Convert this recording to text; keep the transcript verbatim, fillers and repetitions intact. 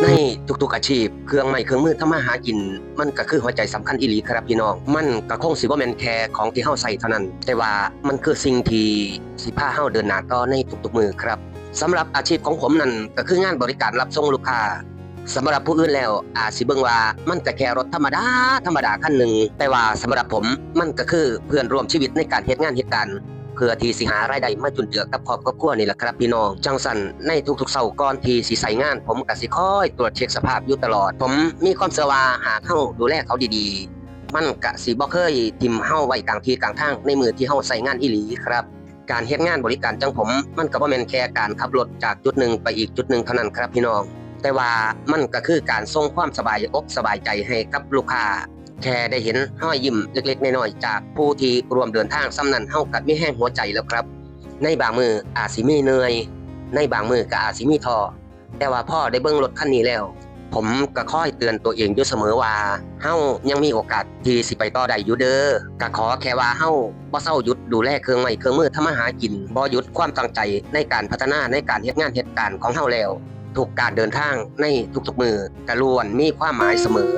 ในทุกๆอาชีพ เครื่องไม้เครื่องมือทำมาหากิน มันก็คือหัวใจสำคัญอีหลีครับพี่น้อง มันก็คงสิบ่แม่นแค่ของที่เฮาใช้เท่านั้น แต่ว่ามันคือสิ่งที่สิพาเฮาเดินหน้าต่อในทุกๆมื้อครับ สำหรับอาชีพของผมนั่นก็คืองานบริการรับส่งลูกค้า สำหรับผู้อื่นแล้วอาจสิเบิ่งว่ามันก็แค่รถธรรมดาธรรมดาคันหนึ่ง แต่ว่าสำหรับผมมันก็คือเพื่อนร่วมชีวิตในการเฮ็ดงานเฮ็ดการ เพื่อที่สิหารายได้มาจุนเจือกับครอบกับครัวนี่แหละครับพี่น้อง จั่งซั้นในทุกๆเช้าก่อนที่สิใช้งาน ผมก็สิคอยตรวจเช็คสภาพอยู่ตลอด ผมมีความเชื่อว่าหากเฮาดูแลเขาดีๆ มันก็สิบ่เคยถิ่มเฮาไว้กลางที่กลางทางในมื้อที่เฮาใช้งานอีหลีครับ การเฮ็ดงานบริการจั่งผม มันก็บ่แม่นแค่การขับรถจากจุดหนึ่งไปอีกจุดหนึ่งเท่านั้นครับพี่น้อง แต่ว่ามันก็คือการส่งความสบายอกสบายใจให้กับลูกค้า แค่ได้เห็นรอยยิ้มเล็กๆน้อยๆจากผู้ที่ร่วมเดินทางส่ำนั้น เฮาก็มีแฮงหัวใจแล้วครับ ในบางมื้ออาจสิมีเหนื่อย ในบางมื้อก็อาจสิมีท้อ แต่ว่าพอได้เบิ่งรถคันนี้แล้ว ผมก็คอยเตือนตัวเองอยู่เสมอว่า เฮายังมีโอกาสที่สิไปต่อได้อยู่เด้อ ก็ขอแค่ว่าเฮาบ่เซาหยุดดูแลเครื่องไม้เครื่องมือทำมาหากิน บ่หยุดความตั้งใจในการพัฒนาในการเฮ็ดงานเฮ็ดการของเฮาแล้ว ทุกการเดินทางในทุกๆมื้อก็ล้วนมีความหมายเสมอ